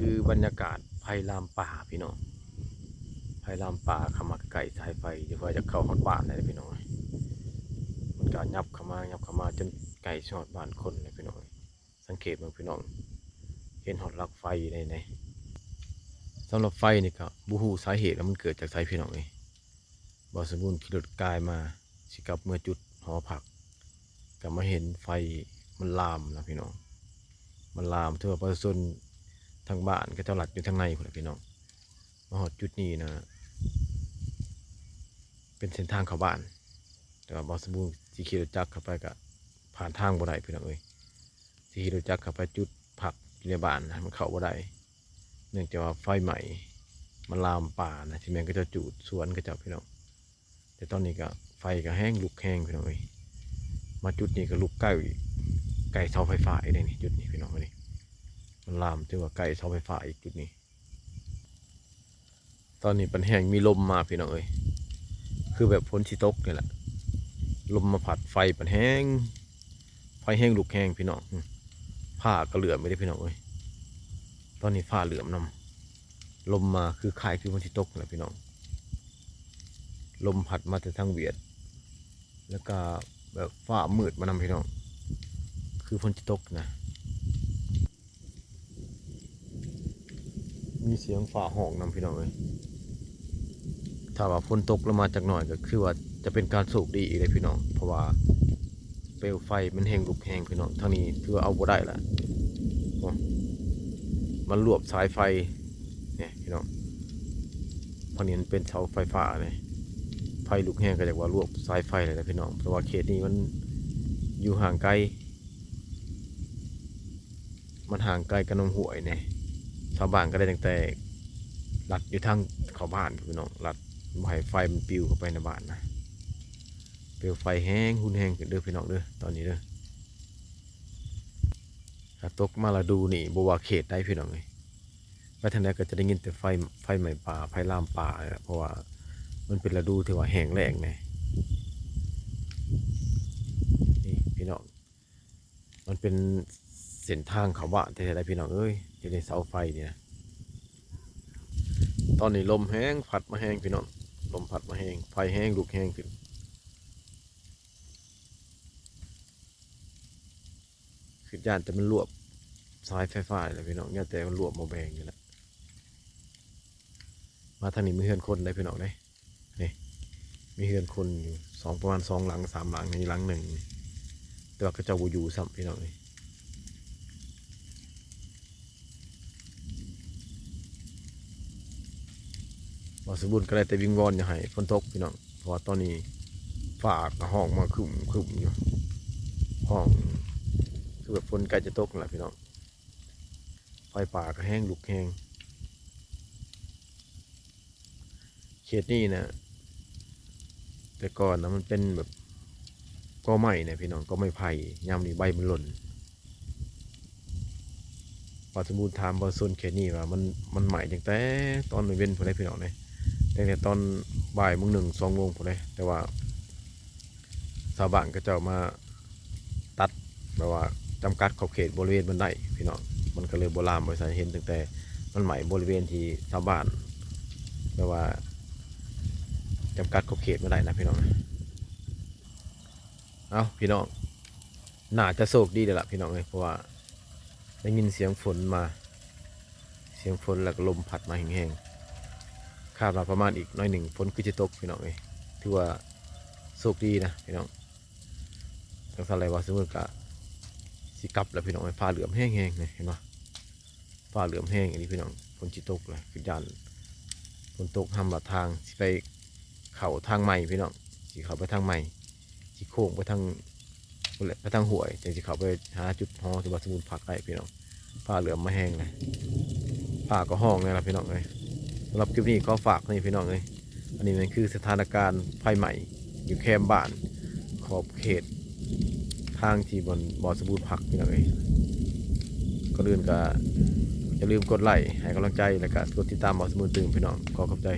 ຄືບັນຍາກາດໄຟລາມປ່າພີ່ນ້ອງ, ໄຟລາມປ່າເຂົ້າມາໃກ້ສາຍໄຟ ທີ່ວ່າຈະເຂົ້າຮອດບ້ານໄດ້ພີ່ນ້ອງ. ມັນກໍຫຍັບເຂົ້າມາ ຫຍັບເຂົ້າມາຈົນໃກ້ຊິຮອດບ້ານຄົນແລ້ວພີ່ນ້ອງ. ສັງເກດເບິ່ງພີ່ນ້ອງ ເຫັນຮອດຫຼັກໄຟໃດໆ. ສຳລັບໄຟນີ້ກໍບໍ່ຮູ້ສາເຫດວ່າມັນເກີດຈາກໃສພີ່ນ້ອງເອີຍ. ບ່າວສະບູນຂີ່ລົດກາຍມາ ຊິກັບເມືອຈຸດຫໍພັກ ກໍມາເຫັນໄຟມັນລາມນະພີ່ນ້ອງ, ມັນລາມ. ຖືວ່າປະຊາຊົນທາງບ້ານເຂົາເຈົ້າລັດຢູ່ທາງໃນພຸ້ນແຫຼະພີ່ນ້ອງ. ມາຮອດຈຸດນີ້ນະ ເປັນເສັ້ນທາງເຂົ້າບ້ານ, ແຕ່ວ່າບ່າວສະບູນຊິຂີ່ລົດຈັກເຂົ້າໄປ ກໍຜ່ານທາງບໍ່ໄດ້ພີ່ນ້ອງເອີຍ. ຊິຂີ່ລົດຈັກເຂົ້າໄປຈຸດພັກຢູ່ໃນບ້ານນະ ມັນເຂົ້າບໍ່ໄດ້ ເນື່ອງຈາກວ່າໄຟໄໝ້ມັນລາມປ່ານະ, ທີ່ແມ່ນເຂົາເຈົ້າຈູດສວນເຂົາເຈົ້າພີ່ນ້ອງ. ແຕ່ຕອນນີ້ກໍໄຟກໍແຮງ ລຸກແຮງພີ່ນ້ອງເອີຍ. ມາຈຸດນີ້ກໍລຸກໃກ້ ໃກ້ເສົາໄຟຟ້າອີກເດ້ນີ້ ຈຸດນີ້ພີ່ນ້ອງເອີຍ. ມັນລາມຖືວ່າໃກ້ເສົາໄຟຟ້າອີກຈຸດນີ້. ຕອນນີ້ມັນແຮງມີລົມມາພີ່ນ້ອງເອີຍ, ຄືແບບຝົນຊິຕົກນີ້ແຫຼະ. ລົມມາພັດໄຟມັນແຮງ ໄຟແຮງລຸກແຮງພີ່ນ້ອງ. ຟ້າກໍເຫຼື້ອມໄປເດ້ພີ່ນ້ອງເອີຍ. ຕອນນີ້ຟ້າເຫຼື້ອມນຳ ລົມມາຄືຄ້າຍຄືມັນຊິຕົກແຫຼະພີ່ນ້ອງ. ລົມພັດມາແຕ່ທາງຫວຽດ ແລ້ວກໍແບບຟ້າມືດມານຳພີ່ນ້ອງ ຄືຝົນຊິຕົກນະ. ມີສຽງຟ້າຮ້ອງນຳພີ່ນ້ອງເອີຍ. ຖ້າວ່າຝົນຕົກລົງມາຈັກໜ້ອຍ ກໍຄືວ່າຈະເປັນການໂຊກດີອີກເດ້ພີ່ນ້ອງ, ເພາະວ່າເປວໄຟມັນແຮງລຸກແຮງພີ່ນ້ອງ. ທາງນີ້ຖືວ່າເອົາບໍ່ໄດ້ລະ ໂອ້ ມັນລວບສາຍໄຟນີ້ພີ່ນ້ອງ. ທາງນີ້ມັນເປັນເສົາໄຟຟ້ານີ້ ໄຟລຸກແຮງ ກໍຢາກວ່າລວບສາຍໄຟແຫຼະພີ່ນ້ອງ, ເພາະວ່າເຂດນີ້ມັນຢູ່ຫ່າງໄກ ມັນຫ່າງໄກກັບນ້ຳຫ້ວຍແດ່. ຊາວບ້ານກໍໄດ້ຕັ້ງແຕ່ລັດຢູ່ທາງເຂົ້າບ້ານພີ່ນ້ອງ, ລັດບໍ່ໃຫ້ໄຟມັນປິວເຂົ້າໄປໃນບ້ານນະ. ເປວໄຟແຮງຮຸນແຮງຂຶ້ນເດີພີ່ນ້ອງເດີ ຕອນນີ້ເດີ. ຖ້າຕົກມາລະດູນີ້ ບໍ່ວ່າເຂດໃດພີ່ນ້ອງເອີຍ, ໄປທາງໃດກໍຈະໄດ້ຍິນແຕ່ໄຟ ໄຟໄໝ້ປ່າ ໄຟລາມປ່ານີ້ແຫຼະ, ເພາະວ່າມັນເປັນລະດູທີ່ວ່າແຫ້ງແລ້ງແດ່. ນີ້ພີ່ນ້ອງ ມັນເປັນເສັ້ນທາງເຂົ້າບ້ານແທ້ໆ ເດ້ພີ່ນ້ອງເອີຍ, ຢູ່ໃນເສົາໄຟນີ້ນະ. ຕອນນີ້ລົມແຮງ ພັດມາແຮງພີ່ນ້ອງ, ລົມພັດມາແຮງ ໄຟແຮງລຸກແຮງຂຶ້ນ. ຄິດຢ້ານແຕ່ມັນລວບສາຍໄຟຟ້ານີ້ແຫຼະພີ່ນ້ອງ, ຢ້ານແຕ່ມັນລວບໝໍ້ແບງນີ້ແຫຼະ. ມາທາງນີ້ມີເຮືອນຄົນໄດ໋ພີ່ນ້ອງເດ້. ນີ້ ມີເຮືອນຄົນຢູ່ສອງ ປະມານສອງຫຼັງສາມຫຼັງ, ນີ້ຫຼັງໜຶ່ງ ແຕ່ວ່າເຂົາເຈົ້າບໍ່ຢູ່ຊ້ຳພີ່ນ້ອງເອີຍ. ບ່າວສະບູນກໍໄດ້ແຕ່ວິງວອນຢ່າໃຫ້ຝົນຕົກພີ່ນ້ອງ, ເພາະວ່າຕອນນີ້ຟ້າກໍຮ້ອງມາຄຶ້ມໆຢູ່, ຮ້ອງຄືແບບຝົນໃກ້ຈະຕົກນັ້ນແຫຼະພີ່ນ້ອງ. ໄຟປ່າກໍແຮງລຸກແຮງ. ເຂດນີ້ນະ ແຕ່ກ່ອນນະມັນເປັນແບບ ກໍໄມ້ນະພີ່ນ້ອງ, ກໍໄມ້ໄຜ່, ຍາມນີ້ໃບມັນຫຼົ່ນ. ບ່າວສະບູນຖາມປະຊາຊົນເຂດນີ້ວ່າ ມັນ ມັນໄໝ້ຕັ້ງແຕ່ຕອນເວັນພຸ້ນເດ້ພີ່ນ້ອງເດ້, ຕັ້ງແຕ່ຕອນບ່າຍໂມງໜຶ່ງ ສອງໂມງພຸ້ນເດ້, ແຕ່ວ່າຊາວບ້ານເຂົາເຈົ້າມາ ຕັດ ແບບວ່າຈຳກັດຂອບເຂດບໍລິເວນມັນໄດ້ພີ່ນ້ອງ, ມັນກໍເລີຍບໍ່ລາມໄປໃສ, ເຫັນຕັ້ງແຕ່ມັນໄໝ້ບໍລິເວນທີ່ຊາວບ້ານ ແບບວ່າຈຳກັດຂອບເຂດມັນໄດ້ນະພີ່ນ້ອງ. ເອົ້າ ພີ່ນ້ອງ ໜ້າຈະໂຊກດີແລ້ວລະພີ່ນ້ອງເອີຍ, ເພາະວ່າໄດ້ຍິນສຽງຝົນມາ ສຽງຝົນ ແລ້ວກໍລົມພັດມາແຮງໆ. ຄາດວ່າປະມານອີກໜ້ອຍໜຶ່ງ ຝົນຄືຈະຕົກພີ່ນ້ອງເອີຍ, ຖືວ່າໂຊກດີນະພີ່ນ້ອງ. ຈັ່ງຊັ້ນແຫຼະ ບ່າວສະບູນກະຊິກັບແລ້ວພີ່ນ້ອງເອີຍ. ຟ້າເຫຼື້ອມແຮງໆ ນີ້ເຫັນບໍ່? ຟ້າເຫຼື້ອມແຮງອີ່ຫຼີພີ່ນ້ອງ, ຝົນຊິຕົກແລ້ວ. ຄືຢ້ານຝົນຕົກຫ້ຳລັດທາງ ຊິໄປເຂົ້າທາງໃໝ່ພີ່ນ້ອງ, ຊິເຂົ້າໄປທາງໃໝ່, ຊິໂຄ້ງໄປທາງ ພຸ້ນແຫຼະ ໄປທາງຫ້ວຍ ຈັ່ງຊິເຂົ້າໄປຫາຈຸດຫໍທີ່ວ່າສະບູນພັກໄດ້ພີ່ນ້ອງ. ຟ້າເຫຼື້ອມມາແຮງເລີຍ, ຟ້າກໍຮ້ອງແດ່ລະພີ່ນ້ອງເອີຍ. ສຳລັບຄລິບນີ້ຂໍຝາກເທົ່ານີ້ພີ່ນ້ອງເອີຍ. ອັນນີ້ແມ່ນຄືສະຖານະການໄຟໄໝ້ຢູ່ແຄມບ້ານ ຂອບເຂດທາງທີ່ບ່ອນ ບ່ອນສະບູນພັກພີ່ນ້ອງເອີຍ. ກ່ອນອື່ນກໍຢ່າລືມກົດໄລ້ໃຫ້ກຳລັງໃຈ ແລ້ວກໍກົດຕິດຕາມບ່ອນສະບູນຕື່ມພີ່ນ້ອງ. ຂໍຂອບໃຈ.